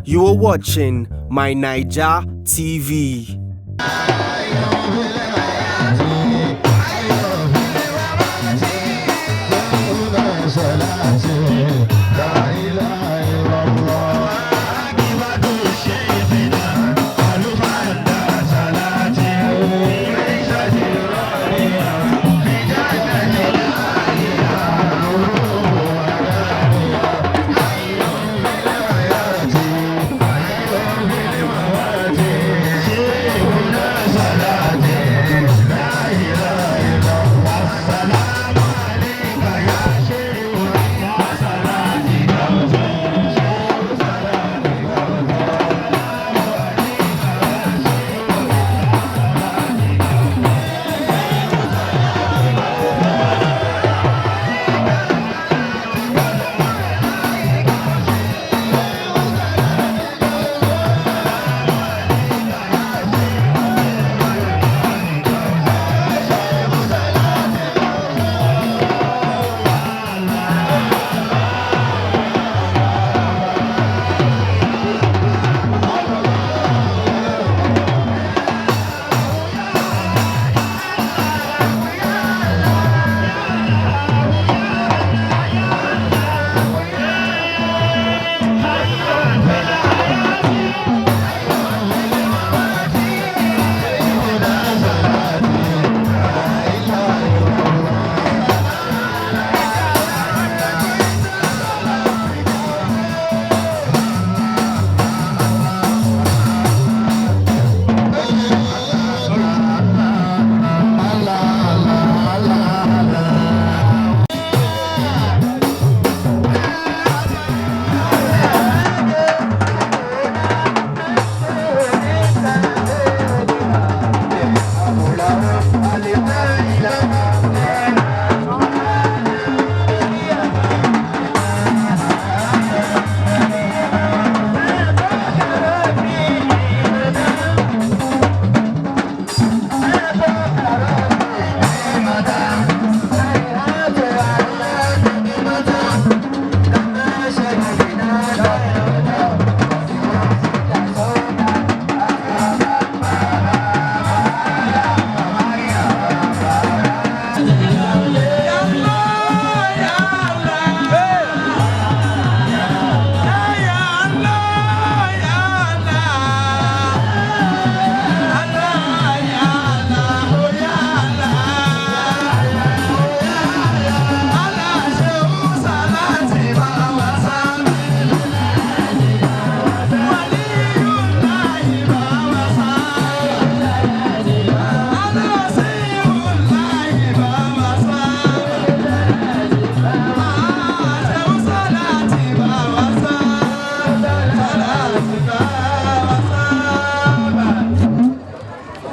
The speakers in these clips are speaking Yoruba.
You are watching My Naija TV.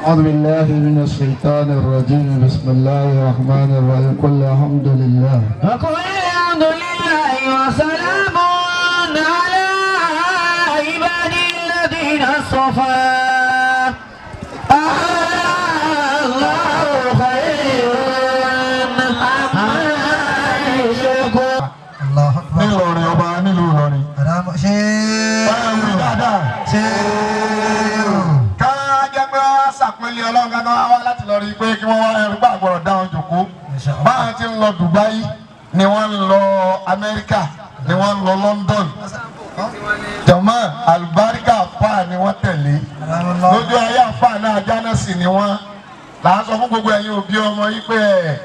أعوذ بالله من الشيطان الرجيم. بسم الله الرحمن الرحيم. قل الحمد لله. وقل الحمد لله وسلام على عبادي الذين اصطفى. الله خير عما يشركون. الله أكبر. Nílọrin ọba nílùú Ìlọrin. ṣe Báwo dáadáa. ṣe Ká jẹ́ pé wọ́n á sàpínlẹ̀ Ọlọ́run ká tó wá láti lọ rí i pé kí wọ́n wá ẹrú gbàgbọ́rọ̀ dáhùn jòkó. Báwọn ti ń lọ Dubai ni wọ́n ń lọ Amẹ́ríkà ni wọ́n ń lọ London. Jọ̀mọ́ àlùbáríkà àfáà ni wọ́n tẹ̀lé. Lójú ayé àfáà náà jánásì ni wọ́n. Là á sọ fún gbogbo ẹ̀yin òbí ọmọ yìí pé ẹ̀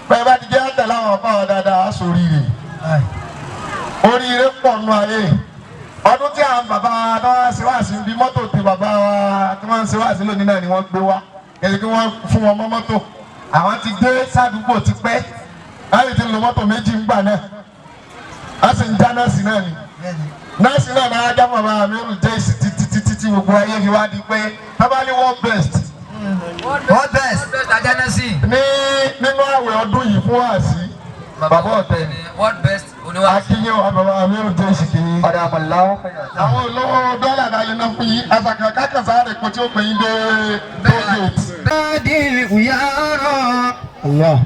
bẹ́ẹ̀ bá ti jẹ́ àtẹ̀lé àwọn àfáà wa dáadáa á sóríire. Oríire pọ̀ nù ayé. Ọdún tí àwọn bàbá wa tó wá ṣe wá sí bí mọ́tò tí bàbá wa tí wọ́n ń ṣe wá sí lónìí náà ni wọ́n gbé wá. Kẹ̀sì kí wọ́n fún wọn mọ́ mọ́tò. Àwọn ti gbé sádùúgbò ti pẹ́. Láti ti lo mọ́tò méjì ń gbà náà. A sì ń já nọ́ọ̀sì náà ni. Nọ́ọ̀sì náà náà ajá bàbá Amiru Jẹ́sì títí títí tí gbogbo ayé fi wá di pé tábà ní world best What best? Ajanasi. ní nínú àwẹ̀ ọdún yìí fún wáàsí. Bàbá ọ̀tẹ̀ ni. World best oníwàásù. Akínyìn wa bàbá Amiru Jẹ́sì kì í. Ọ̀dà àmàlà. Àwọn olówó dọ́là náà lè ná fún yín àtàkà kákàsá rẹ̀ kò tí ó pè yín dé toll gate. Allah.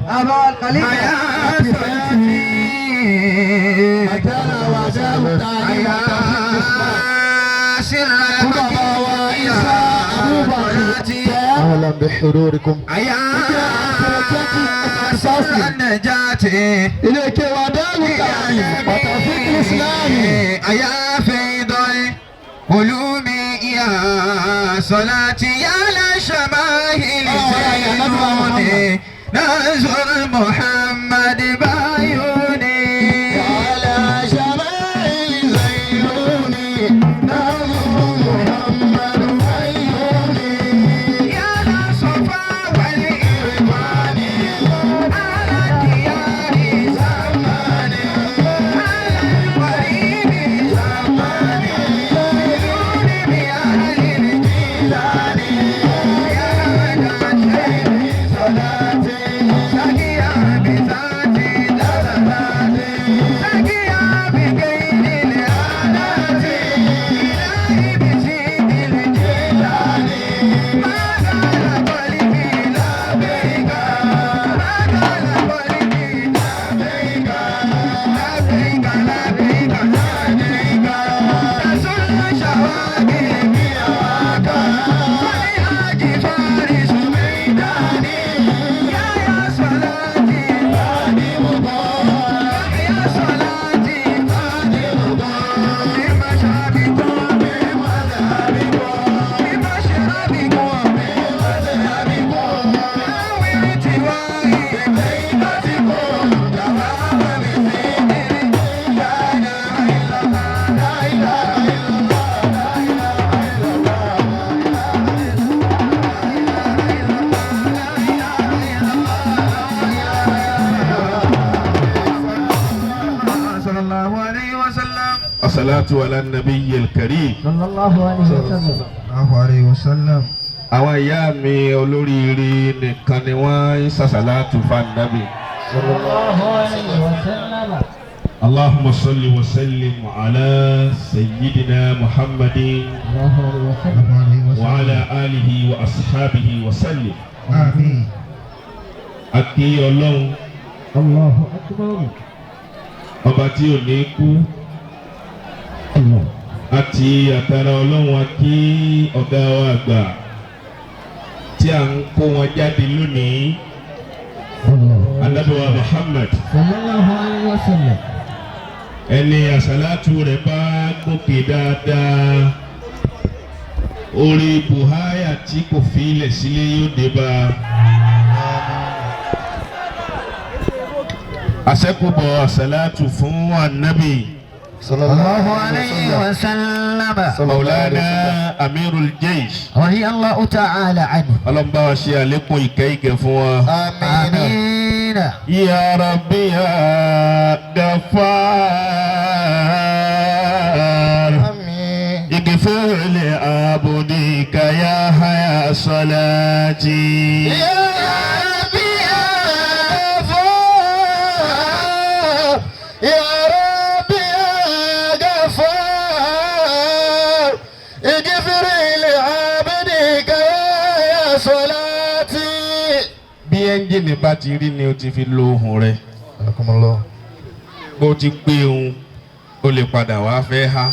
وسهلا بحضوركم. أيا النجاة Ilé kéwà Dáàlù Tààlì Pàtàkì Ìsìláàmì. أيا فيض العلوم يا صلاتي على شمائل زينوني نزر محمد بعيوني على شمائل زينوني نظر محمد عيوني. يا لصفا والإرفان على ديار زماني على الوريد زماني بدون بأهل الجيلان يا مدى شيخ صلاتي سقيا بذاتي دلالاتي سقيا بغير الآلات إلهي بسيد الجيلان ما قال قلبي لبيك ما قال قلبي لبيك لبيك لبيك لبيك تسل شواقي بهواك فلهاج فارس ميداني يا يا صلاتي يا صلاتي بمشربكم بمشربكم صلى الله عليه وسلم. الصلاة على النبي الكريم. صلى الله عليه وسلم. الله عليه وسلم. Àwọn ìyá mi olóríire nìkan ni wọ́n ń ṣàṣàlátù fànàbì. صلى الله عليه وسلم. اللهم صل وسلم على سيدنا محمد الله عليه وسلم. وعلى آله وأصحابه وسلم. آمين. A kí Ọlọ́run الله أكبر. ọba tí ò ní kú الله. Àti àtàrà Ọlọ́run a kí ọ̀gá wa àgbà tí à ń kó wọn jáde lónìí, الله. Ànábì wa Muhammad, صلى الله عليه وسلم. ẹni àsálàtù rẹ̀ bá gòkè dáadáa, orí buhaya tí kò fi ilẹ̀ sílé yóò dé bá a. Àṣẹ́kùbọ̀ àsálàtù fún Ànábì صلى الله عليه وسلم. Maulana Amirul Jaish. رضي الله تعالى عنه. Ọlọ́mbà wa ṣe àlékún ìkẹ́ ìkẹ́ fún wa. آمين. Ya Rabbi ya Ghaffar. اغفر لعبدك يا حيا صلاتي. يا ربي يا غفار، يا ربي يا غفار، اغفر لعبدك يا صلاتي. Bí ẹ́ńjìnì bá ti rí ni o ti fi lo ohùn rẹ̀. حياكم الله. Bó ti gbé ohun, o lè padà wá fẹ́ há.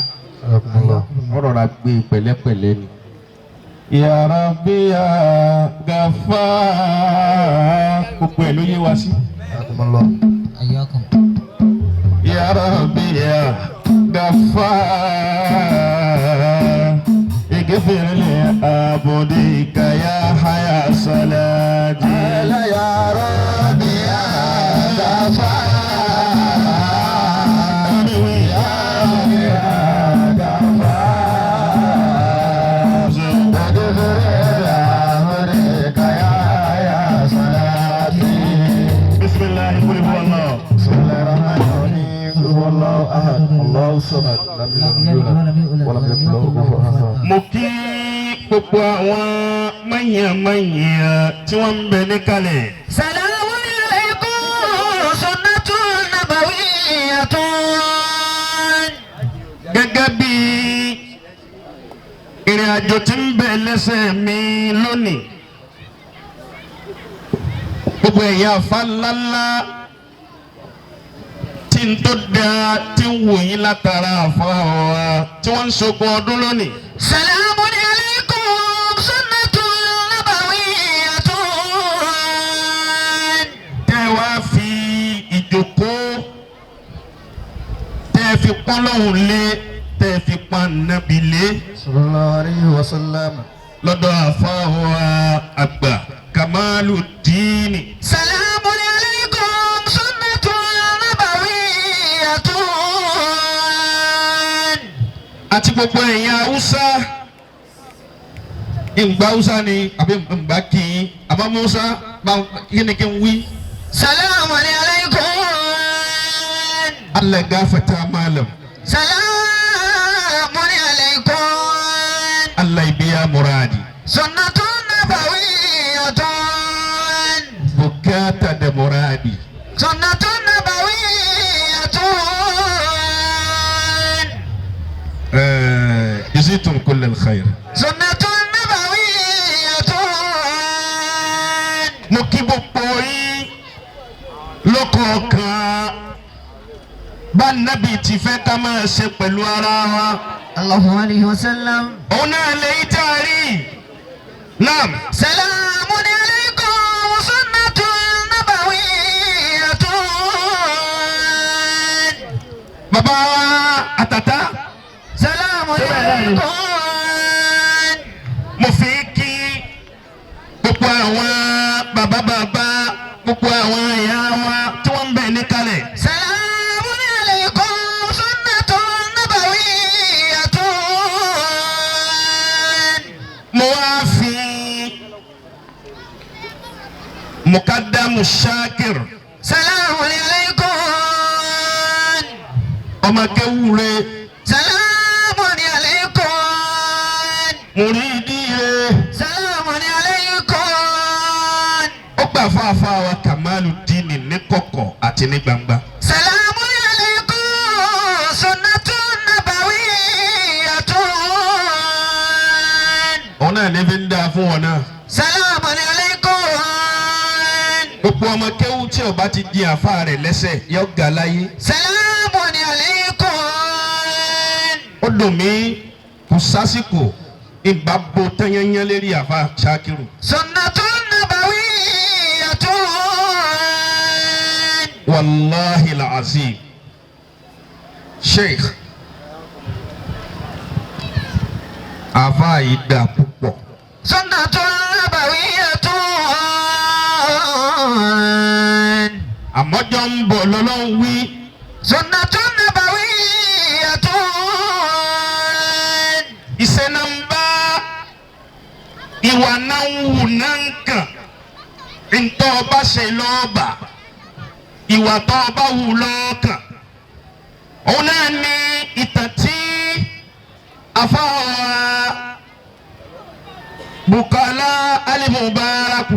حياكم الله. Wọ́n rọra gbé e pẹ̀lẹ́pẹ̀lẹ́ ni. Ya Rabbi ya Ghaffar, gbogbo ẹ̀ ló yé wa sí. حياكم الله. حياكم. Ya Rabbi ya Ghaffar, اغفر لعبدك يا حيا صلاتي. يا ربي يا غفار، يا ربي يا غفار، اغفر لعبدك يا صلاتي. بسم الله قل هو الله. بسم الله الرحمن الرحيم. قل هو الله احد الله الصمد لم يلد ولم يولد ولم يكن له كفوا احد. Mo kí gbogbo àwọn mọ̀nyàmọ̀nyà tí wọ́n ń bẹ níkàlẹ̀. سلام عليكم سنة نبوية. Gẹ́gẹ́ bí ìrìn àjò tí ń bẹ lẹ́sẹ̀ mi lónìí, gbogbo ẹ̀yà àfa ńláńlá tí ń tó dáa tí ń wò yín látara àfa wa tí wọ́n ń ṣogun ọdún lónìí. سلام عليكم سنة نبوية. ìjókòó tẹ́ ẹ fi pọ́n lọ́hùn lé tẹ́ ẹ fi pọ́n nàbì lé Sallallahu alayhi wa sallam. lọ́dọ̀ àfáà àgbà Kamaludini. Salamun alaykum sunnatun nabawiyyatun. Àti gbogbo ẹ̀yin Haúsá, ìgbà Haúsá ni àbí ìgbà kì í àbá Musa bá kí ni kí n wí. Salamun alaykum. Allah gafarta malam. Salamun alaykum. Allah biya muradi. Sunnatun nabawiyyatun. Bukata da muradi. Sunnatun nabawiyyatun. Jazitum kullal khair. Sunnatun nabawiyyatun. Mo kí gbogbo yín lọ́kọ̀ọ̀kan bá nábì ti fẹ́ ká máa ṣe pẹ̀lú ara wa. Allahu alayhi wa sallam. Òun náà lè yí tá a rí. Naam. Salamun alaykum sunnatun nabawiyyatun. Bàbá wa àtàtà. Salamun alaykum. Mo fi kí gbogbo àwọn bàbá bàbá gbogbo àwọn ìyá wa tí wọ́n ń bẹ níkàlẹ̀. Salamun alaykum sunnatun nabawiyyatun. Mo wá fi Mukadamu Shakir. Salamun alaykum. Ọmọ kéwúre. Salamun alaykum. Mùrídìí re. Salamun alaykum. Ó gbà fáfá wa Kamaludini ní kọ̀kọ̀ àti ní gbangba. Salamun alaykum sunnatun nabawiyyatun. Òun náà ní fi ń dáa fún wọn náà. Salamun alaykum. Gbogbo ọmọ kéwú tí ó bá ti di àfa rẹ̀ lẹ́sẹ̀ yọ ga láyé. Salamun alaykum. Ó dùn mí kò sásìkò ìgbà bo tẹ́yẹ́yẹ́ lérí àfa Ṣakiru. Sunnatun nabawiyyatun. Wàláhi làzim. Sheikh àfa yìí dà púpọ̀. Sunnatun nabawiyyatun. Àmọ́jọ́ ń bọ̀ lọ́lọ́run wí. Sunnatun nabawiyyatun. Iṣẹ́ náà ń bá ìwà náà ń wù náà ń kàn. Ntọ́ ọba ṣe lọ́ọ̀bà, ìwà tọ́ ọba wù lọ́ọ̀kàn. Òun náà ni ìtàn tí afáwa Bukola Al-Mubaraku.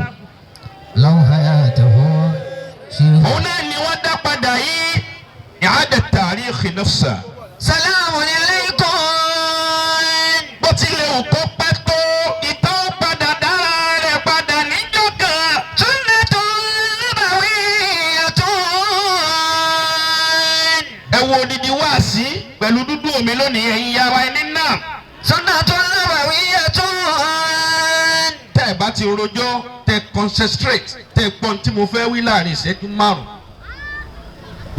Law hayatahu Òun náà ni wọ́n dá padà yìí i'ada tarikh nafsa. Salamun alaykum. Bó tilẹ̀ wù kó pẹ́ tó ìtàn ó padà dára rẹ̀ padà níjọ́ kan. Sunnatun nabawiyyatun. Ẹ wo odidi wáàsí pẹ̀lú dúdú omi lónìí ẹ̀yin yàrá ẹni náà. Sunnatun nabawiyyatun. Tẹ́ ẹ bá ti rojọ́ tẹ́ concentrate tẹ́ gbọ́n tí mo fẹ́ wí láàrin ìṣẹ́jú márùn-ún.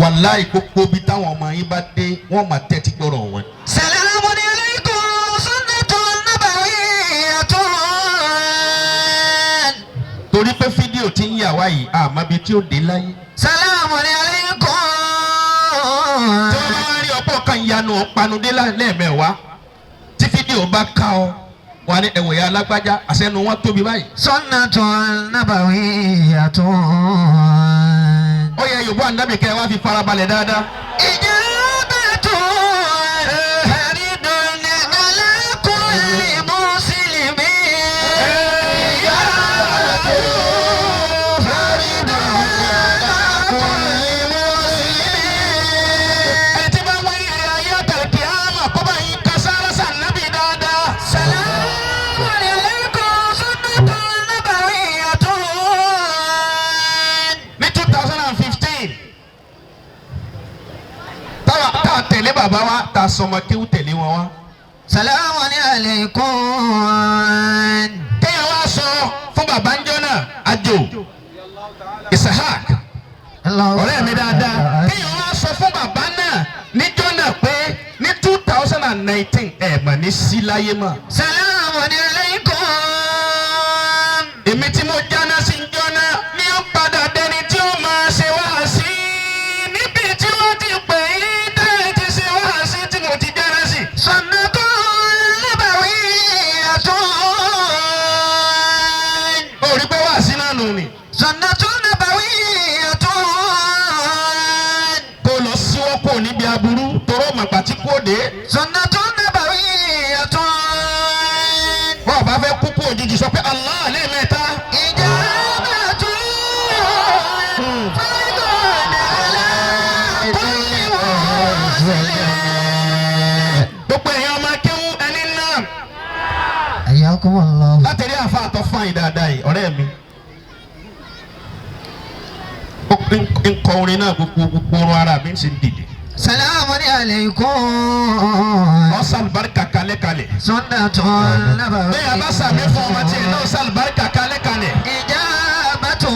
Wàláì gbogbo ibi táwọn ọmọ yín bá dé wọ́n máa tẹ́tí gbọ́rọ̀ wọn. Salamun alaykum sunnatun nabawiyyatun. Torí pé fídíò tí ń yà wá yìí àmọ́ ibi tí ó dé láyé. Salamun alaykum. Tí wọ́n bá wá rí ọ̀pọ̀ kan ìyanu ọ̀panudé lẹ́ẹ̀mẹ́wàá tí fídíò bá ká ọ wà ní ẹ̀wọ̀n ya alágbájá àṣẹnu wọn tóbi báyìí. Sunnatun nabawiyyatun. Ó yẹ Yorùbá ànábì kẹ́ ẹ wá fi farabalẹ̀ dáadáa. Ijabatu faridun ala kulli muslimin. Ijabatu faridun ala kulli muslimin. Ẹni tí bá wáyé rẹ̀ ayé àtàlùkì àmà kó bá yín ka sára sànábì dáadáa. Salamun alaykum sunnatun nabawiyyatun. Ní 2015 táwa tá a tẹ̀lé bàbá wa tá a sọmọ kéwú tẹ̀lé wọn wá. Salamun alaykum. Kéèyàn wá sọ fún bàbá ńjọ́ náà àjò Isahak ọ̀rẹ́ mi dáadáa. 2019 ẹ̀ mà ní sí láyé mọ́. Salamun alaykum. Èmi tí mo jáná sí ń jọ́ná ni ó padà dẹni tí ó máa ṣe wá sí níbi tí wọ́n ti pè é tẹ́lẹ̀ ti ṣe wá sí tí mo ti jáná sí. Sunnatun nabawiyyatun. Ó rí pé wá sí náà nù ni. Sunnatun nabawiyyatun. Kó lọ síwọ́ kò níbi aburú torọ́ màgbà tí kò dé. Sunnatun nabawiyyatun. Bọ́ọ̀ bá fẹ́ kú kú òjijì sọ pé Allah lẹ́ẹ̀mẹ́ta. Ijabatu fardun ala kulli muslim. Gbogbo èèyàn ọmọ akéwú ẹni náà Hayyakum Allah. láti rí àfa àtọ́ fún àyìn dáadáa yìí ọ̀rẹ́ mi. Ó ń kọ orin náà gbogbo gbogbo orun ara mi ń sì ń dìde. Salamun alaykum. Ọ̀sán àlùbáríkà kalẹ̀kalẹ̀. Sunnatun nabawiyyatun. Bẹ́ẹ̀ a bá sàmì fún ọmọ tiẹ̀ náà ọ̀sán àlùbáríkà kalẹ̀kalẹ̀. Ijabatu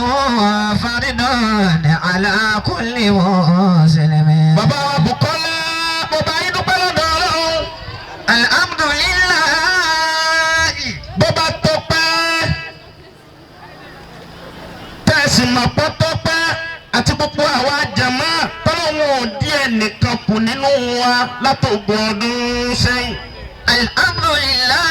fardun ala kulli muslimin. Bàbá wa Bùkọ́lá mo bá yín dúpẹ́ lọ́dọ̀ Ọlọ́run. Alhamdulillah. Bó bá tó pẹ́ tẹ̀sí mọ̀ pọ́ tó pẹ́ àti gbogbo àwa jàmá tọ́lọ́wọ́n ò díẹ̀ nìkan kù nínú wa látògùn ọdún sẹ́yìn. Alhamdulillah.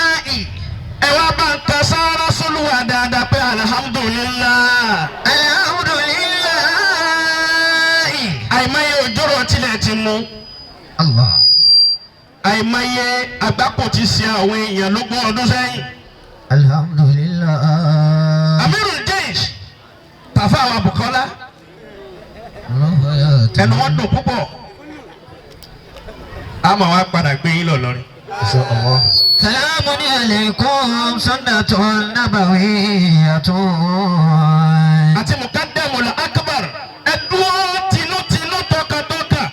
Ẹ wá bá ń kan sáárá sólùwà dáadáa pé alhamdulillah. Alhamdulillah. Àìmọye òjòrò tilẹ̀ ti mú. Allah. Àìmọye àgbákò ti ṣe àwọn èèyàn lógún ọdún sẹ́yìn. Alhamdulillah. Amirul Jaysh Tàfà wa Bùkọ́lá Allah. ẹnu wọn dùn púpọ̀. A máa wá padà gbé yín lọ lọrin. Salamun alaykum sunnatun nabawiyyatun. Àti Mukadamul Akbar ẹ dúró tinútinú tọkàntọkàn.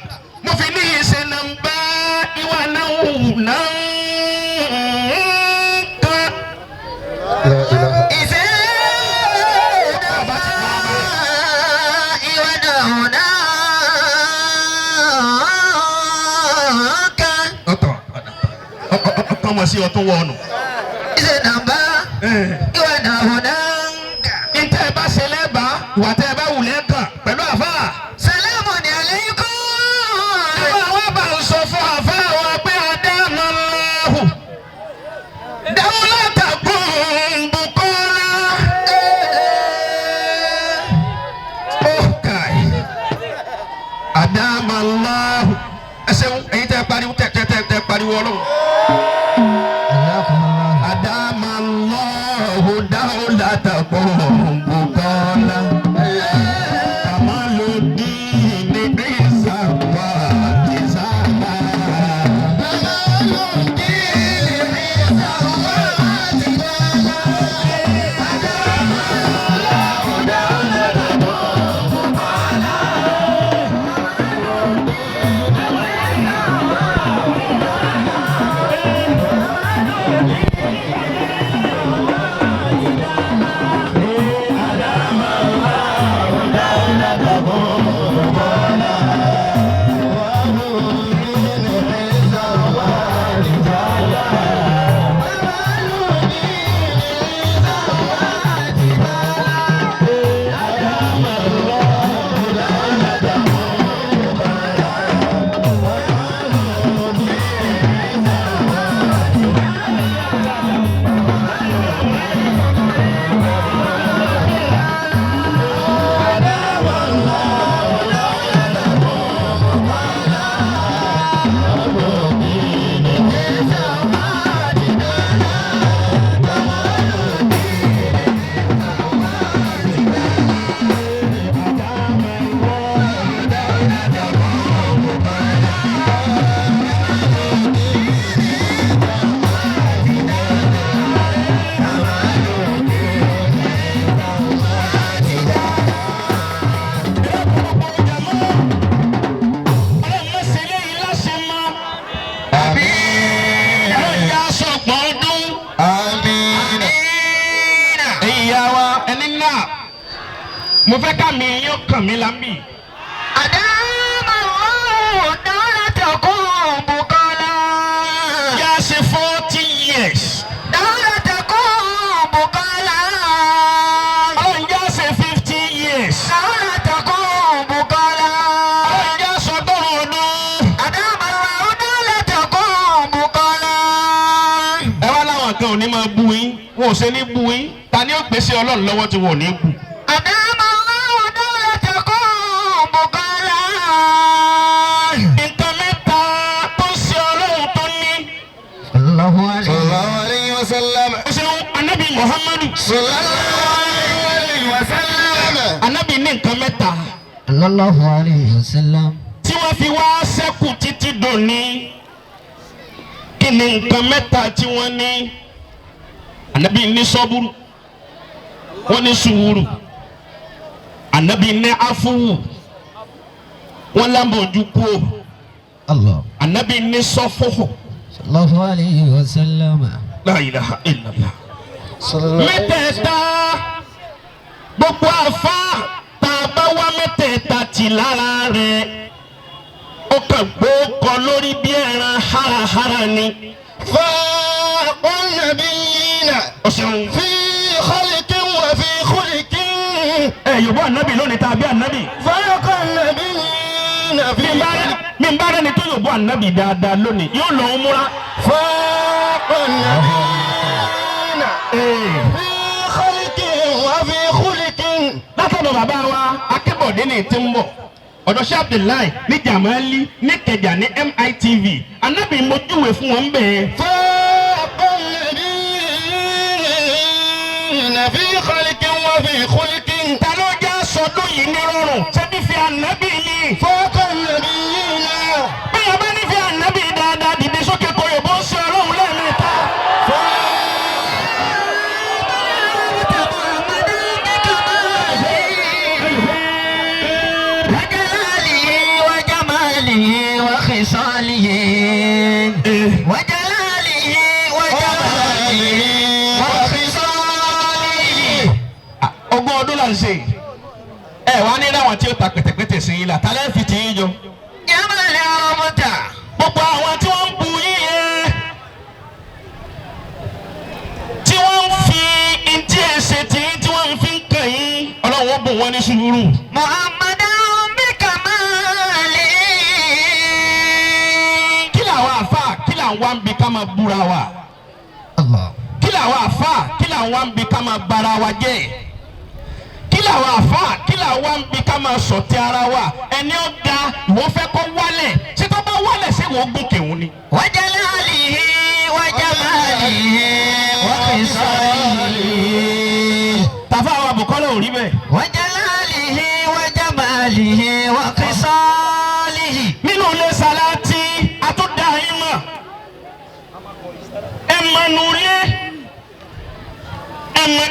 Mo fi ní ìṣe nàmbá ìwà náà wù náà kan. Ìfẹ́ ìwà náà kan. Ọ̀tọ̀ ọ̀tọ̀ mọ̀ sí ọtún wọ̀ọ̀nù. Ìṣe nàmbá ìwà náà kan. Ntẹ́ ẹ bá ṣe lẹ́bàá, ìwà tẹ́ ẹ bá wù lẹ́kàn pẹ̀lú àfáà. Salamun alaykum. Àwọn àwọn bá ń sọ fún àfáà wa pé Adámọ́láhù. Dáwọ́látà kún Bùkọ́lá. Ó kàì. Adámọ́láhù. Ẹ ṣeun, ẹ̀yin tẹ́ pariwo tẹ́ tẹ́ tẹ́ pariwo ọlọ́run. Adámọ́láhù dáwọ́látà kún Bùkọ́lá. Kamaludin Isa wa Tizala. Mo fẹ́ ká mi yín kàn mí lámì. Àdámọ̀ dára tẹ̀kún Bùkọ́lá. ní máa bú yín, wọn ò ṣe ní bú yín. Ta ni ó gbèsè Ọlọ́run lọ́wọ́ tí wọn ò ní bú? أدام الله دولتكم بقالا. Nǹkan mẹ́ta tó ń ṣe Ọlọ́run tó ní. الله عليه Sallallahu alayhi wa sallam. Ó ṣeun Anabi Muhammadu. Sallallahu alayhi wa sallam. Anabi ní nǹkan mẹ́ta الله عليه وسلم. tí wọ́n fi wá ṣẹ́kù títí dòní. Kí ni nǹkan mẹ́ta tí wọ́n ní? Anabi ní sọ́búrú, wọ́n ní sùúrù. Anabi ní afúwù, wọ́n lábòjú kúò. الله Anabi ní sọ́fọ́fọ́. الله عليه وسلم. La ilaha illallah. Mẹ́tẹ̀ẹ̀ta gbogbo àfa tá a bá wá mẹ́tẹ̀ẹ̀ta tì lára rẹ̀, ó kàn gbó kọ lórí bí ẹran harahara ni. فاق النبيين O ṣeun. في خلق وفي خلق. Ẹ yòbó ànábì lónìí tàbí ànábì. فاق النبيين في Mi ń bá rẹ́ni tó yòbó ànábì dáadáa lónìí yóò lọ ń múra. فاق النبيين في خلق وفي خلق. Látọ̀dọ̀ bàbá wa Akébọ̀dé ní ti ń bọ̀, ọ̀dọ̀ ṣé Abdullahi ní Jamali ní Kẹjà ní MITV, ànábì mojúwe fún wọn bẹ́ẹ̀. فاق النبيين في خلق وفي خلق. Ta ló já sọdún yìí ní rọrùn? Ṣé fífi ànábì ni? فاق النبيين. Bí a bá nífẹ̀ẹ́ ànábì dáadáa, dìde sókè kó yòbó ń ṣe Ọlọ́run lẹ́ẹ̀mẹ́ta. وجلاله وجماله وخصاله، وجلاله وجماله وخصاله. Ogún ọdún là ń ṣe. Ẹ wá ní láwọn tí ó ta pẹ̀tẹ̀pẹ̀tẹ̀ sí yín là, ta lẹ́ fi tì í jọ. جمال عربته. Gbogbo àwọn tí wọ́n ń bu yín yẹn, tí wọ́n ń fi ntí ẹ̀ ṣe tì í, tí wọ́n ń fi ń kàn yín, Ọlọ́run ó bùn wọ́n ní sùúrù. محمدا بكماله. Kí làwọn àfa, kí làwọn wá ń bi ká máa búra wa? الله. Kí làwọn àfa, kí làwọn wá ń bi ká máa bara wa jẹ́? Kí làwọn àfa, kí làwọn wá ń bi ká máa ṣọ̀tẹ̀ ara wa? Ẹni ó da ìwọ fẹ́ kó wálẹ̀, ṣé tó bá wálẹ̀ ṣé wọ́n gòkè òun ni. وجلاله وجماله وخصاله. Tàfà àwọn àbùkọ́lẹ̀ ò rí bẹ́ẹ̀. وجلاله وجماله وخصاله. Nínú ilé Salati atúndà yín mọ̀, ẹ mọ nu ilé, ẹ mọ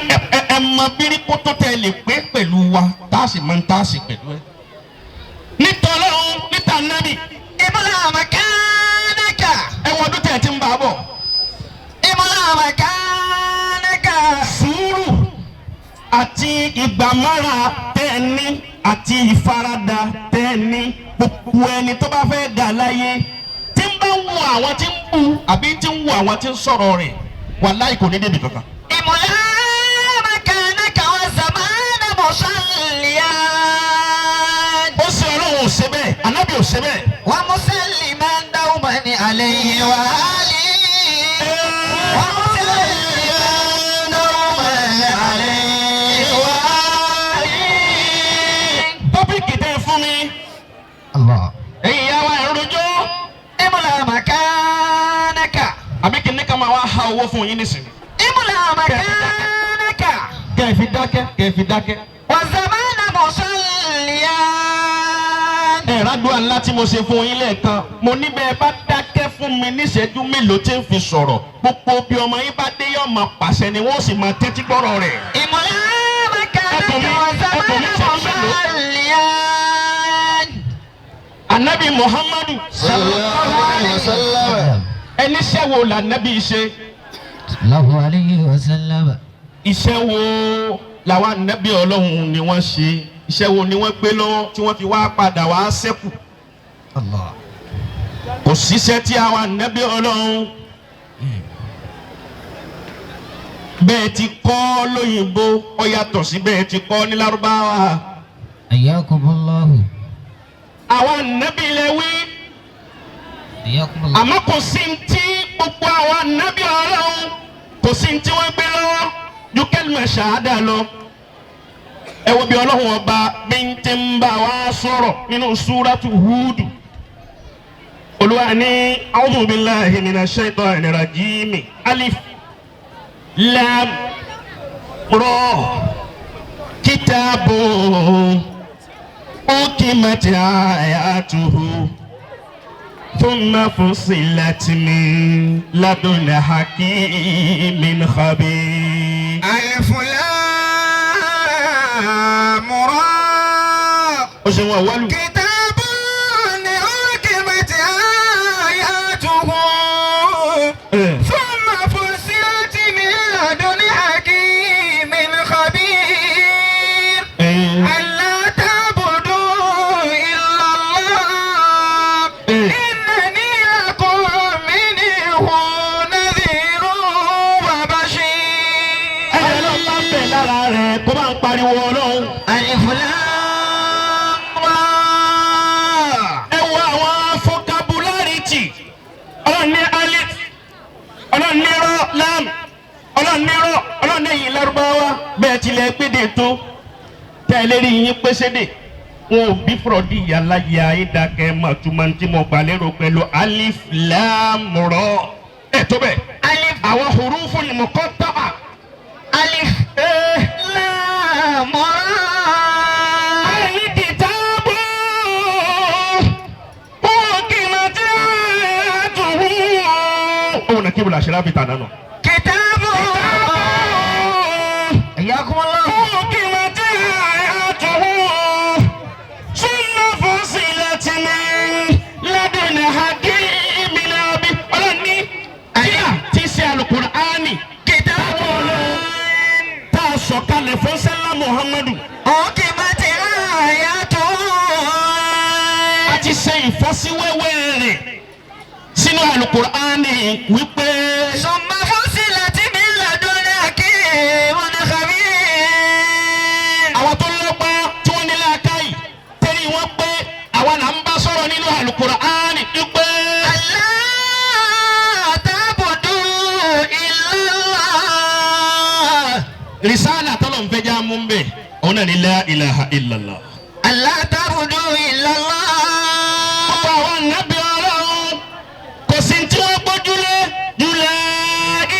ẹ mọ bíríkótó tẹ lè pé pẹ̀lú wa, tá a sì mọ tá a sì pẹ̀lú ẹ. Nítorí ọ̀hún níta nábì. املأ مكانك. Ẹ wọ ọdún tẹ̀ ẹ ti ń bá a bọ̀. املأ مكانك. Sùúrù àti ìgbàmọ́ra tẹ́ ẹ ní àti ìfaradà tẹ́ ẹ ní, gbogbo ẹni tó bá fẹ́ gà láyé tí ń bá ń wo àwọn tí ń bu àbí tí ń wo àwọn tí ń sọ̀rọ̀ rẹ̀, wàláhì kò ní débi kankan. املأ مكانك والزمان مصليا. Ó ṣe Ọlọ́run ò ṣe bẹ́ẹ̀, Ànábì ò ṣe bẹ́ẹ̀. ومسلما دوما عليه وآله، ومسلما دوما عليه وآله. Tọ́pìkì tẹ́ ẹ fún mi, الله. ẹ̀yin ìyá wa, ẹ̀rọ rojọ́. املأ مكانك. Àbí kí ní ká máa wá ha owó fún yín nísìnyí. املأ مكانك. Kẹ́ ẹ fi dákẹ́, kẹ́ ẹ fi dákẹ́. والزمان مصليا. Ẹ rádùá ńlá tí mo ṣe fún yín lẹ́ẹ̀kan, mo ní bẹ́ẹ̀ bá dákẹ́ fún mi níṣẹ́jú mélòó tí ń fi sọ̀rọ̀, gbogbo bí ọmọ yín bá dé yóò máa pàṣẹ ni wọ́n sì máa tẹ́tí gbọ́rọ̀ rẹ̀. املأ مكانك والزمان مصليا. Anabi Muhammadu Sallallahu alayhi wa sallam. ẹni iṣẹ́ wo lànàbí ṣe? الله عليه وسلم. Iṣẹ́ wo làwọn anabi Ọlọ́run ni wọ́n ṣe? Iṣẹ́ wo ni wọ́n gbé lọ́wọ́ tí wọ́n fi wá padà wá ṣẹ́kù? الله. Kò síṣẹ́ tí àwọn anabi Ọlọ́run bẹ́ẹ̀ ti kọ́ lóyìnbó ó yàtọ̀ sí bẹ́ẹ̀ ti kọ́ ní Lárúbáwá. حياكم الله. Àwọn anabi lẹ wí, حياكم الله. àmọ́ kò sí ti gbogbo àwọn anabi Ọlọ́run. Kò sí ní tí wọ́n gbé lọ́wọ́ ju kẹ́lìmọ̀ ṣàádà lọ. Ẹ wo bí Ọlọ́run ọba bí ń ti ń bá wa sọ̀rọ̀ nínú súrátù Húdù. Olúwa ní a'udhu billahi minash shaitani rajim alif lam ra kitabun ukimat ayatuhu thumma fussilat min ladun hakimin khabir. Alif lam ra. Ó ṣe wọn wọ́lù. كتاب أحكمت آياته ثم فصلت من لدن حكيم خبير ألا تعبدوا إلا الله إنني لكم منه نذير وبشير. Ẹ̀yẹ ló bá bẹ̀ lára rẹ̀ kó bá ń pariwo Ọlọ́run. ألف لام را. Ẹ wo àwọn fọkabúlárìtì. Ọlọ́run ní alif, Ọlọ́run ní rọ lam, Ọlọ́run ní rọ, Ọlọ́run ní ẹ̀yìn lárúbáwá bẹ́ẹ̀ tilẹ̀ gbédè tó. Tẹ́ ẹ lérí yín pésédè. Wọn ò bí fúrọ̀dì yàrá ya ìdákẹ́ màtúmọ̀ tí mo gbà lérò pẹ̀lú alif lam rọ. Ẹ tó bẹ̀. ألف Àwọn hurufu ni mo kọ́ tọ́. ألف لام را. الكتاب أحكمت آياته. Òun náà kébùlà ṣe láfi tànà nù. كتاب حياكم الله. أحكمت آياته ثم فصلت من لدن حكيم خبير. Ọlọ́run ní kíá tí ṣe Àlùkùránì كتاب tá a sọ̀kalẹ̀ fún sẹ́lá Muhammadu. أحكمت آياته A ti ṣe ìfọ́síwẹ́wẹ́ rẹ̀ sínú Àlùkùránì wípé. ثم فصلت من لدن حكيم خبير. Àwọn tó lọ́gbọ́n tí wọ́n ní làákàyè tẹ́lẹ̀ wọ́n pé àwa là ń bá sọ̀rọ̀ nínú Àlùkùránì wípé. ألا تعبدوا إلا الله. Rìsáàlà tọ́lọ̀ ń fẹ́ já mú bẹ́ẹ̀ òun náà ní la ilaha illallah. ألا تعبدوا إلا الله. Gbogbo àwọn ànábì Ọlọ́run kò sí tí wọ́n gbójúlé ju la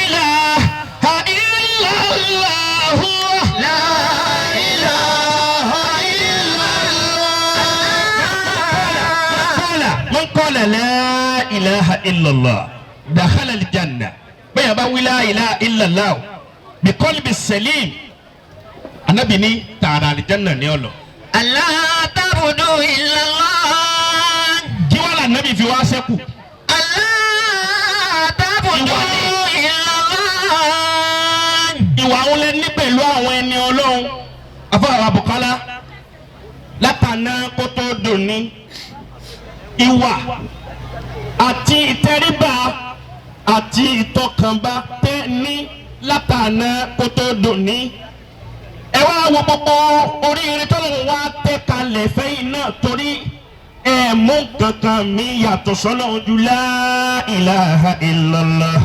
ilaha illallah. لا إله إلا الله. Man qala la ilaha illallah dakhala aljanna. Bẹ́ẹ̀ bá wí la ilaha illallah bi qalbi salim. Ànábì ní tààrà aljanna ní ọ̀lọ́. ألا تعبدوا إلا الله. Kí wàá là nábì fi wá sẹ́kù. ألا تعبدوا إلا الله. Ìwà àwọn lẹ ní pẹ̀lú àwọn ẹni Ọlọ́run. Afọwọ́ Abùkọ́lá látàná kó tó dòní. Ìwà àti ìtẹríba àti ìtọkànba tẹ́ ní látàná kó tó dòní. Ẹ wá wo gbogbo oríire tó lóun wá tẹ́ kalẹ̀ fẹ́yìn náà torí ẹ mú kankan mi yàtọ̀ sọ́nà ojú la ilaha illallah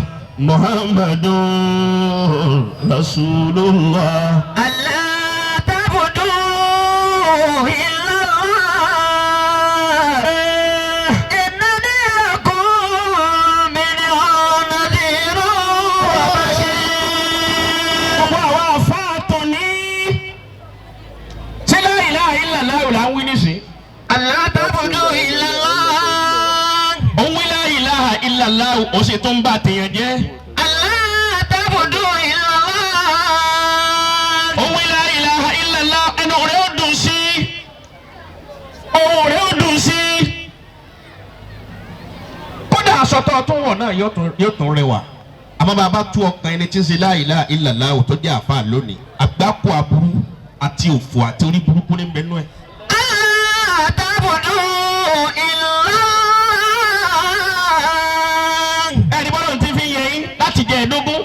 Muhammadu Rasulullah. ألا تعبدوا إلا الله. إنني لكم منه نذير وبشير. Gbogbo àwọn àfáà tó ní. Ṣé la ilaha illallah là ń wí nísìn? ألا تعبدوا إلا الله. Òun wí la ilaha illallah ó sì tún bá tèèyàn jẹ́. ألا تعبدوا إلا الله. Òun wí la ilaha illallah ẹnu rẹ̀ ó dùn sí. Ohùn rẹ̀ ó dùn sí. Kódà aṣọ tó tún wọ̀ náà yóò tún rẹwà. Àmọ́ bàbá tú ọkàn ẹni tí ń ṣe la ilaha illallah tó jẹ́ àfáà lónìí. Àgbákò aburú àti òfò àti orí burúkú ní bẹ́ẹ̀ nú ẹ̀. ألا تعبدوا إلا الله. Ẹni bọ́lá ti fi yẹ yín láti jẹ ẹ̀dógún.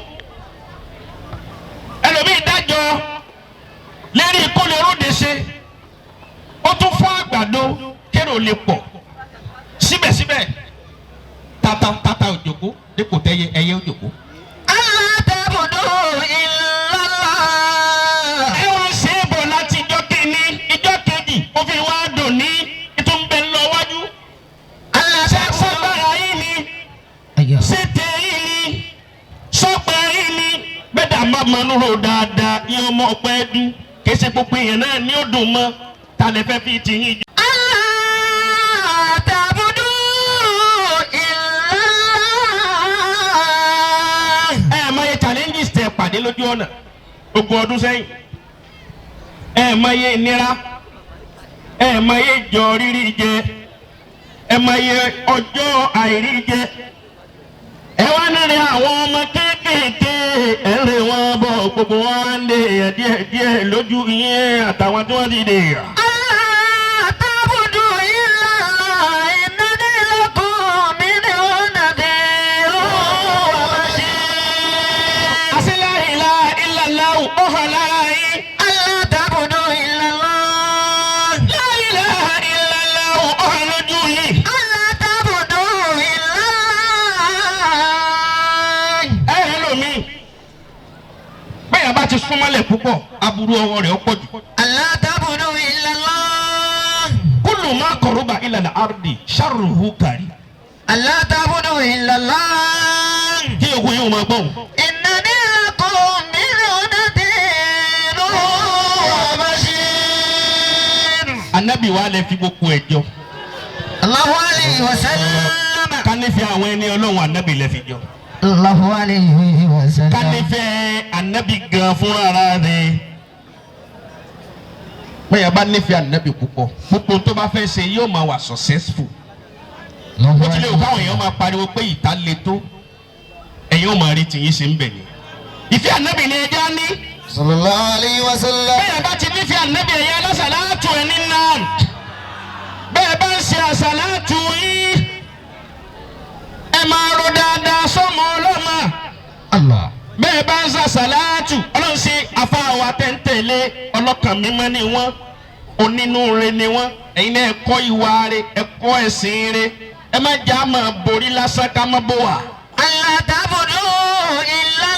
Ẹlòmíì dájọ́ lérí kó lè róde ṣe. Ó tún fọ́ àgbàdo kérò lè pọ̀. Síbẹ̀síbẹ̀ tata tata òjòkó dípò tẹ́yẹ ẹyẹ òjòkó. ألا تعبدوا mọnúrò dáadáa yín ọmọ ọpẹ́ dú kìí ṣe gbogbo èèyàn náà ní ó dùn mọ́ ta lè fẹ́ fi tìyín jù. ألا تعبدوا إلا الله. Ẹ ẹ mọye challenges tẹ pàdé lójú ọ̀nà ogún ọdún sẹ́yìn, ẹ mọye ìnira, ẹ mọye jọ rírí jẹ, ẹ mọye ọjọ́ àìrí jẹ. Ẹ wá nírin àwọn ọmọ kéékèèké, ẹ ń rìn wọn bọ̀, gbogbo wọn á ń lè yàn díẹ̀ díẹ̀ lójú yín àtàwọn tí wọ́n ti dè yàn. ألا تعبدوا إلا الله إنني لكم منه نذير وبشير. Àṣẹ la ilaha illallah ó hàn lára yín. ألا تعبدوا إلا الله. La ilaha illallah ó hàn lójú yín. ألا تعبدوا إلا الله. Ẹ ẹ lómi bẹ́ẹ̀ bá ti súnmọ́lẹ̀ púpọ̀, aburú ọwọ́ rẹ̀ ó pọ̀ jù. ألا تعبدوا إلا الله. Kullu ma qaruba ila al-ardi sharruhu kari. ألا تعبدوا إلا الله. Kí ogun yóò máa gbọ́n. إنني لكم منه نذير وبشير. Anabi wa lè fi gbogbo ẹ̀ jọ. الله عليه وسلم. Ká nífẹ̀ẹ́ àwọn ẹni Ọlọ́run, anabi lè fi jọ. الله عليه Ká وسلم. nífẹ̀ẹ́ anabi gan fúnra ara rẹ̀. Bẹ́ẹ̀ bá nífẹ̀ẹ́ anabi púpọ̀, gbogbo tó bá fẹ́ ṣe yóò máa wà successful. Bó tilẹ̀ wù káwọn èèyàn máa pariwo pé ìta le tó, ẹ̀yin ò máa rí tìyín ṣe ń bẹ̀ ni. Ìfẹ́ anabi ni ẹja ní. Sallallahu alayhi wa sallam. Bẹ́ẹ̀ bá ti nífẹ̀ẹ́ anabi, ẹ̀yin alásàlátù ẹni náà, bẹ́ẹ̀ bá ń ṣe àsàlátù yín, ẹ máa ro dáadáa sọ́mọ ọlọ́mọ. Allah. Bẹ́ẹ̀ bá ń ṣe àsàlátù, Ọlọ́run ṣe afáwa tẹ́ńtẹ̀lé ọlọ́kàn mímọ́ ni wọ́n, onínúure ni wọ́n. Ẹ̀yin náà ẹ kọ́ ìwà rẹ̀, ẹ kọ́ ẹ̀sìn rẹ̀, ẹ má jà máa borí lásán ká má bó wà. ألا تعبدوا إلا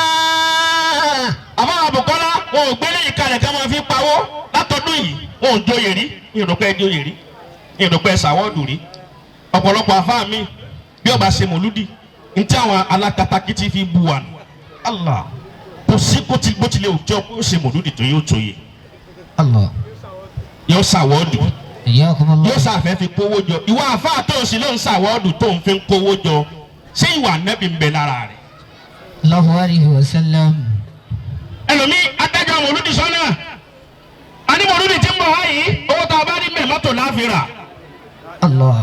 الله. Àbá Àbùkọ́lá wọn ò gbélé ìkalẹ̀ ká máa fi pawó látọdún yìí. Wọn ò joyè rí, ìrọ̀pẹ́ joyè rí, ìrọ̀pẹ́ sàwọ́dù rí. Ọ̀pọ̀lọpọ̀ àfáà mi bí ọba ṣe mọ̀lúdì ntí àwọn alákatakítí fi bu wà nù. Allah, kò sí kó ti bó tilẹ̀ òjò kó ṣe mọ̀lúdì tó yóò tóye, Allah. yóò sàwọ́dù, Iyyakum Allah. yóò sàfẹ́ fi kówó jọ. Ìwà àfáà tó ń sì ló ń sàwọ́dù tó ń fi kówó jọ, ṣé ìwà nẹ́bí ń bẹ lára rẹ̀? Allahu alayhi wa sallam. Ẹlòmí adájọ́ mọ̀lúdì sọ́nà àní mọ̀lúdì tí ń bọ̀ wáyìí, owó tá a bá rí mẹ́ mọ́tò láàfin rà. Allah.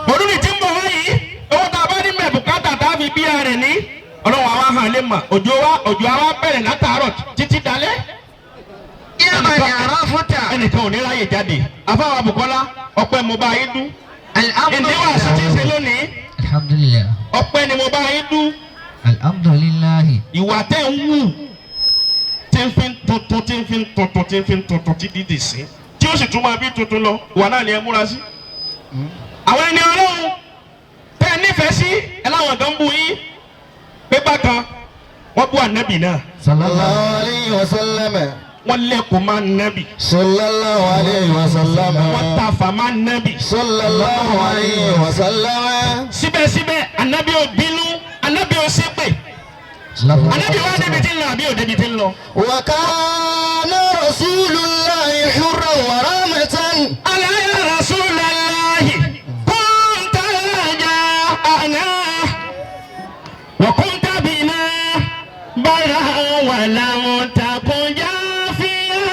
Mọ̀lúdì tí ń bọ̀ wáyìí, owó tá a bá rí mẹ́ bùkátà tá a fi bí ara rẹ̀ ní. Ọlọ́run àwa hàn lè mọ̀, òjò wa òjò àwa bẹ̀rẹ̀ látàárọ̀ títí dalẹ́. يا من عرفت. Ẹnìkan ò ní ráyè jáde. Àfáwọn Bùkọ́lá, ọpẹ́ mo bá yín dú. الأمر. Ìdíwà sí ti ń ṣe lónìí, Alhamdulillah. ọpẹ́ ni mo bá yín dú. Alhamdulillah. Ìwà tẹ́ ń wù tí ń fi ń tuntun, tí ń fi ń tuntun, tí ń fi ń tuntun tí dídì sí, tí ó sì tún máa bí tuntun lọ, ìwà náà ni ẹ múra sí. Àwọn ẹni Ọlọ́run tẹ́ ẹ nífẹ̀ẹ́ sí, ẹ láwọn kan bú yín pé bákan wọ́n bú ànábì náà. Sallallahu alayhi wa sallam. Wọ́n lẹ́kọ̀ọ́ máa nábì. Sallallahu alayhi wa sallam. Wọ́n tàfà máa nábì. Sallallahu alayhi wa sallam. Síbẹ̀síbẹ̀ ànábì ò bínú, ànábì ò ṣépè. Ànábì wá débi tí ń lọ àbí ò débi tí ń lọ. وكان رسول الله حرا ورحمة. ألا يا رسول الله كنت رجاءنا وكنت بنا برا ولم تكن جافيا.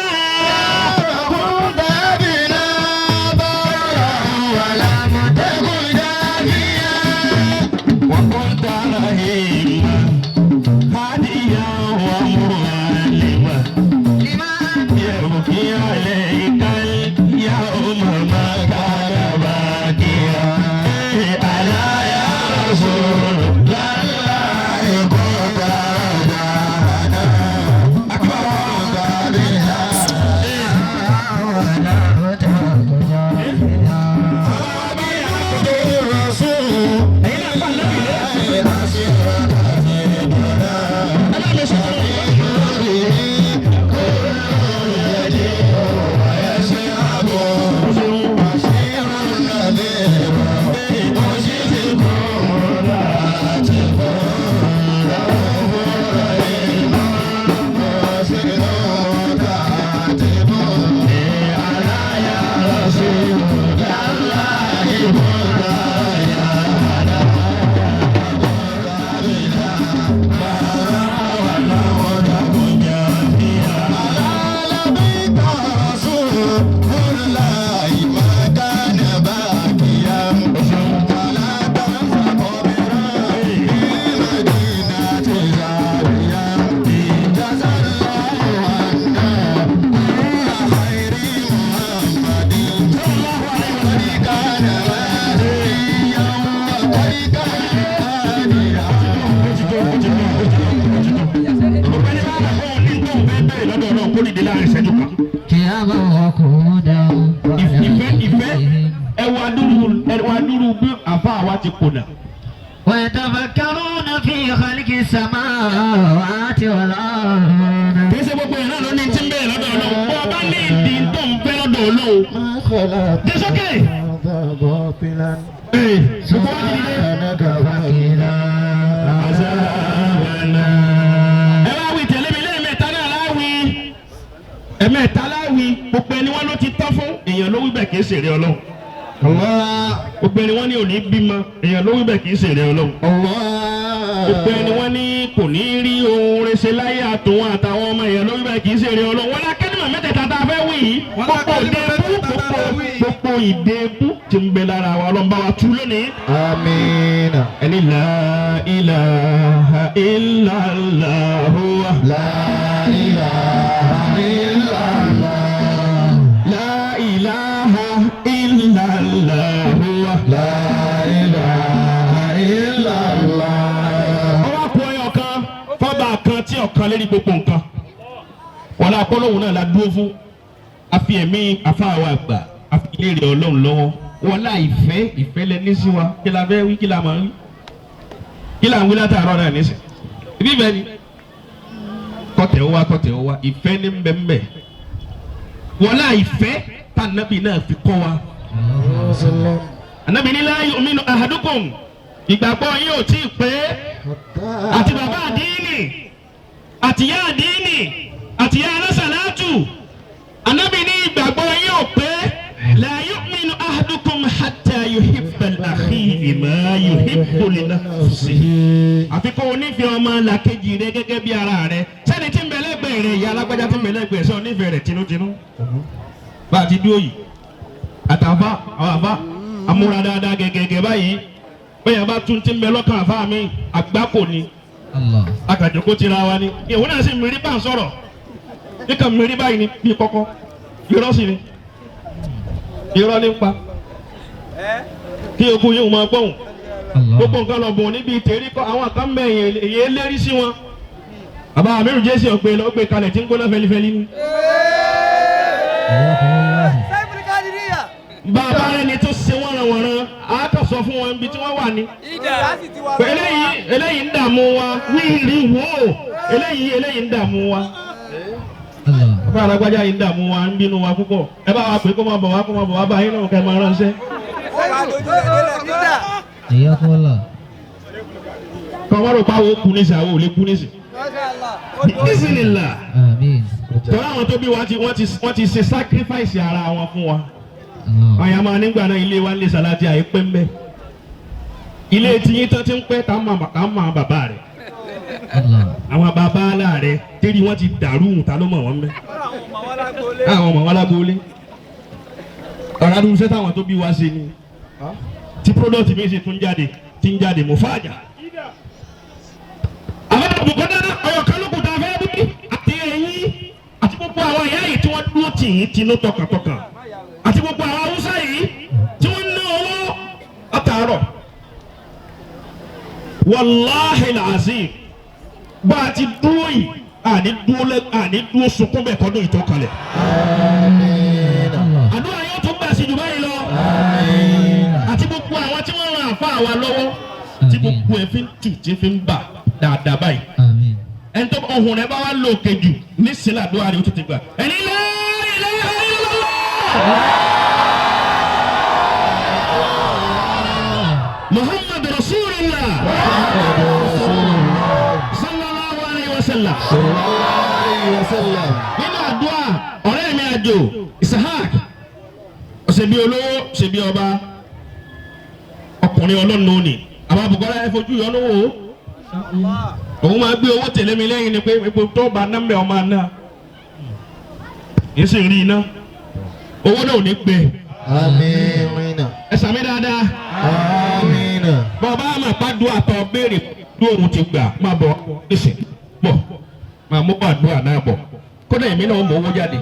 كنت بنا برا ولم تكن جافيا. وكنت رحيما هاديا ومعلما يبكي عليك اليوم ما كان باكيا. ألا يا رسول الله كنت رجاءنا. pẹ̀lú bí àfa àwa ti kùnà. ويتفكرون في خلق السماوات والأرض. Kì í ṣe gbogbo ìran ló ní ti ń bẹ̀rẹ̀ lọ́dọ̀ Ọlọ́run. Bọ́ ọ bá ní ìdí tó ń fẹ́ lọ́dọ̀ Ọlọ́run. ما خلقت Dé sókè. هذا باطلا. Ee, gbogbo wa ti dìde. سبحانك وقنا عذاب النار. Ẹ wá wí tẹ̀lé mi lẹ́ẹ̀mẹ́ta náà láwí. Ẹ̀mẹ́ta láwí. Gbogbo ẹni wọ́n ló ti tán fún. Èèyàn ló wí bẹ́ẹ̀ kì í ṣèrè Ọlọ́run. الله. Gbogbo ẹni wọ́n ní òní bímọ. Èèyàn ló wí bẹ́ẹ̀ kì í ṣèrè Ọlọ́run. Gbogbo ẹni الله. wọ́n ní kò ní rí ohun rẹsẹ̀ láyé àtòun àtàwọn ọmọ èèyàn ló wí bẹ́ẹ̀ kì í ṣèrè Ọlọ́run. Wọ́n lákẹ́dùnmọ̀ mẹ́tẹ̀ẹ̀ta tá a fẹ́ wí yìí. Gbogbo ìdẹ́kú gbogbo ìdẹ́kú ti ń bẹ lára wa Ọlọ́run bá wa tú lónìí. آمين. Ẹni la ilaha illallah. لا إله إلا الله. La ilaha illallah. لا إله إلا الله. Ọwọ́ kú ọyọ kan fọ́ba kan tí ọ̀kan lérí gbogbo nǹkan. Wọ́n lọ akọ́lọ́hún náà la dúró fún. A fi ẹ̀mí afáwa àgbà a fi léèrè Ọlọ́run lọ́wọ́. Wọ́n lá ìfẹ́ ìfẹ́ lẹ ní sí wa. Kí la fẹ́ wí kí la máa ń wí? Kí la ń wí látàárọ̀ náà nísìn? Ibi ìfẹ́ ni. Kọ́tẹ̀ ó wá kọ́tẹ̀ ó wá ìfẹ́ ní mbẹ́mbẹ́. Wọ́n lá ìfẹ́ tànàbí náà fi kọ́ wa. وسلم. Ànábì ní la yu'minu ahadukum. Ìgbàgbọ́ yín ò tí ì pé àti bàbá àdínì àti ìyá àdínì àti ìyá alásàlátù. Ànábì ní ìgbàgbọ́ yín ò pé la yu'minu ahadukum hatta yuhibba li akhihi ma yuhibbu li nafsihi. Àfi kó o nífẹ̀ẹ́ ọmọ làkejì rẹ gẹ́gẹ́ bí ara rẹ. Sẹ́ni tí ń bẹ lẹ́gbẹ̀ẹ́ rẹ ìyá alágbájá tí ń bẹ lẹ́gbẹ̀ẹ́ sọ nífẹ̀ẹ́ rẹ tinútinú. Bá a ti dúró yìí àtàfà àwọn àfà amúra dáadáa gẹ́gẹ́gẹ́ báyìí bẹ́ẹ̀ bá tún ti ń bẹ lọ́kàn àfà mi àgbákò ni Allah. akàjọkó tira wa ni ìwọ náà sì mírí bá ń sọ̀rọ̀ níkan mírí báyìí ni bí kọ́kọ́ irọ́ sì ni irọ́ ní pa kí okun yóò máa gbọ́hùn Allah. gbogbo nǹkan lọ bùn níbi ìtẹ̀rí kọ́ àwọn kan bẹ̀ èyí lérí sí wọn bàbá amiru jésì ọ̀gbẹ́ lọ gbé kalẹ̀ tí ń gbóná fẹlifẹli ni. Bàbá rẹ ni tó ṣe wọ́nranwọ̀nran á kàn sọ fún wọn ibi tí wọ́n wà ní. Eléyìí eléyìí ń dààmú wa wíìrì wò ó eléyìí eléyìí ń dààmú wa. Allah. Bàbá alágbájá yìí ń dààmú wa ń bínú wa púpọ̀ ẹ bá wa pè kó máa bọ̀ wá kó máa bọ̀ wá báyìí náà kẹ́ máa ránṣẹ́. Hayyakum Allah. Kọ́ wọ́n rò pé àwọn kú nísì àwọn ò lè kú nísì. Bísínílà Àmín. tọ́lá àwọn tó bí wa ti wọ́n ti ṣe sacrifice ara wọn fún wa. Allah. Àyà máa nígbà náà ilé wa ń lè sàlájì àìpẹ́ ń bẹ́. Ilé tiyín tán ti ń pẹ́ tá a máa bàbá rẹ̀. Allah. Àwọn bàbá aláàrẹ tẹ́lẹ̀ wọ́n ti dàrú ta ló mọ̀ wọ́n mẹ́. Àwọn ọmọ wọn lágbóolé. Ọ̀rọ̀ adúlù sẹ́tà àwọn tó bí wa ṣe ni. Tí product mi sì tún jáde tí ń jáde mọ̀ fàájà. Àwọn àbùkọ́ dáná ọ̀yọ̀ kan ló kù tá a fẹ́ bí. Àti ẹ̀yìn àti gbogbo àwọn ìyá yìí tí wọ́n dúró tì yín tinú tọkàntọkàn. Àti gbogbo àwọn Haúsá yìí tí wọ́n ná owó látàárọ̀. Wàláhì làzim bá a ti dúró yìí àní dúró lẹ àní dúró sunkún bẹ́ẹ̀ kọ́dún yìí tó kalẹ̀. Allah. Àdúrà yóò tún gbà sí jù báyìí lọ. Àti gbogbo àwọn tí wọ́n ran àfa wa lọ́wọ́ tí gbogbo ẹ̀ fi ń tù tí fi ń bà dáadáa báyìí. Àmín. Ẹni tó ohun rẹ̀ bá wá lò kejì ní sílẹ̀ àdúrà rẹ̀ ó tètè gbà. Ẹni la ilaha illallah. Muhammad Rasulullah sallallahu alayhi wa sallam. Nínú àdúrà ọ̀rẹ́ mi àjò Isahak ṣebí olówó ṣebí ọba ọkùnrin ọlọ́run òní àwọn àbùkọ́lá ẹ fojú yọ lówó òun máa gbé owó tẹ̀lé mi lẹ́yìn ni pé epo tó bá ná mbẹ́ ọmọ àná yìí sì rí iná owó náà ò ní gbẹ Amina. ẹ sàmì dáadáa Amina. bọ́ọ̀bá àmọ̀ pàdúrà tó béèrè tó òun ti gbà máa bọ̀ nísìn bọ̀ máa mú pàdúrà náà bọ̀ kódà èmi náà mọ owó jáde.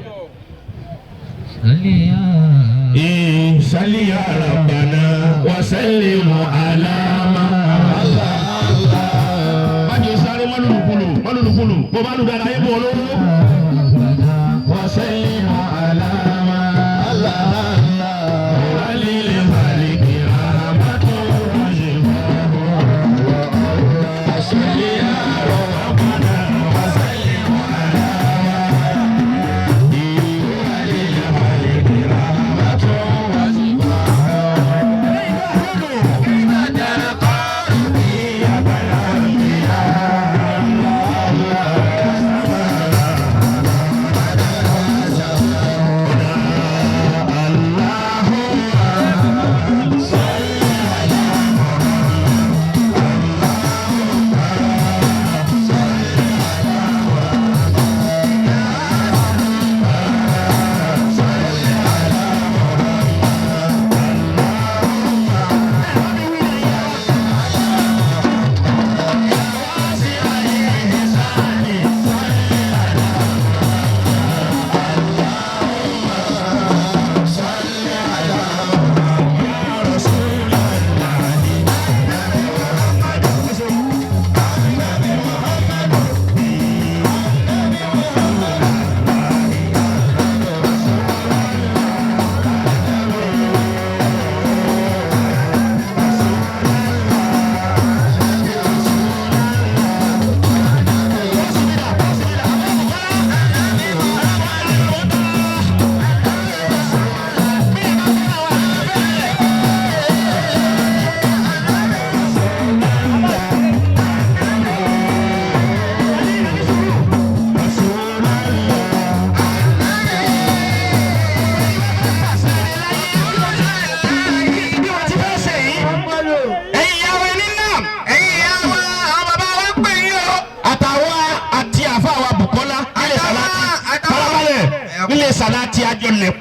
Sali ya Rabbana wa sallimu ala ma. Bájú sáré mọ́lùlùkulù mọ́lùlùkulù bó bá lù dáadáa yé bò olówó. Wa sallimu ala ma. Alili maliki rahmatu.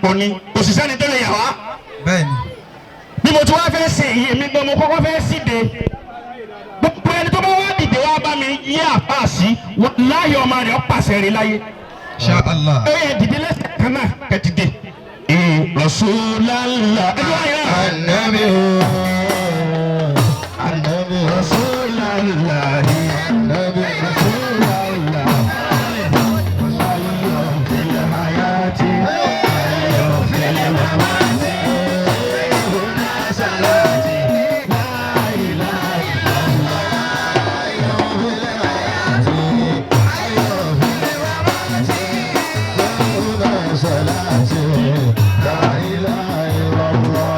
pọ̀ ni kò sì sẹ́ni tó lè yà wá. Bẹ́ẹ̀ni. Bí mo ti wá fẹ́ ṣe èyí mi gan, mo kọ́kọ́ fẹ́ síde. Gbogbo ẹni tó bá wá dìde wá bá mi yí àpá sí láyé, ọmọ rẹ̀ ó pàṣẹ rí láyé. Insha Allah. Ẹ yẹ dìde lẹ́sẹ̀ kan náà kẹ́ dìde. Rasulallah. Ẹ jọ́ àyà. Anabi. Anabi Rasulallah. Anabi Rasulallah. Fil hayati, fil mamati, salati, la ilaha illallah. Fil hayati, fil mamati, salati, la ilaha illallah.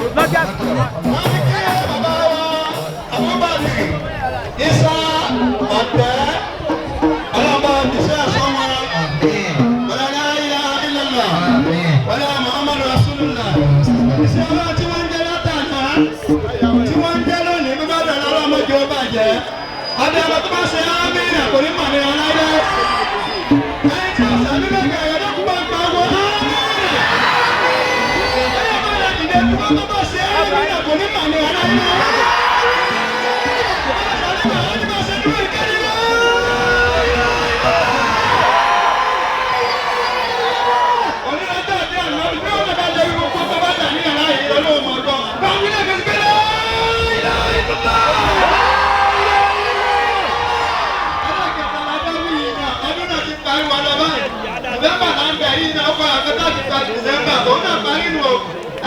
Wọ́n ní kí bàbá wa Abubakar Isa ọ̀tẹ́ ọlọ́ba ìṣe ẹ̀sọ́ wọn. Wala la ilaha illallah. Wala Muhammadu Rasulullah. Iṣẹ́ ọlọ́run tí wọ́n ń jẹ́ látàná, tí wọ́n ń jẹ́ lónìí, bí bá dọ̀la ọlọ́mọdé ó bàjẹ́. Abiyamọ tó bá ṣe ámìnà kò ní mọ̀ ní aláyé. Ẹni tí ó sàmì lọ́gà ẹ̀yọ́ tó kú bá ń pa owó ámìnà. Ẹ̀yọ́ bá lọ dìde kú bá tó bá ṣe ámìnà kò ní mọ̀ ní aláyé.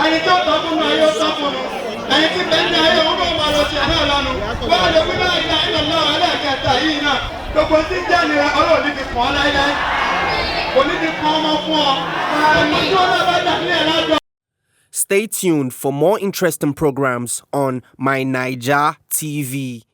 Ẹni tó tọ́ fún un ayé ó tọ́ fún un, ẹni tí bẹ́ẹ̀ ní ayé òun náà máa lọ sí ẹ̀ náà lọ́nu. Wọ́n lè wí báyìí náà ìlànà ẹlẹ́ẹ̀kẹta yìí náà, gbogbo tí ń jẹ́ nira Ọlọ́run ní fi kàn ọ́ láéláé, kò ní fi kàn ọmọ fún ọ ọmọ tí wọn náà bá dà nílẹ̀ ládùn. Stay tuned for more interesting programs on My Naija TV.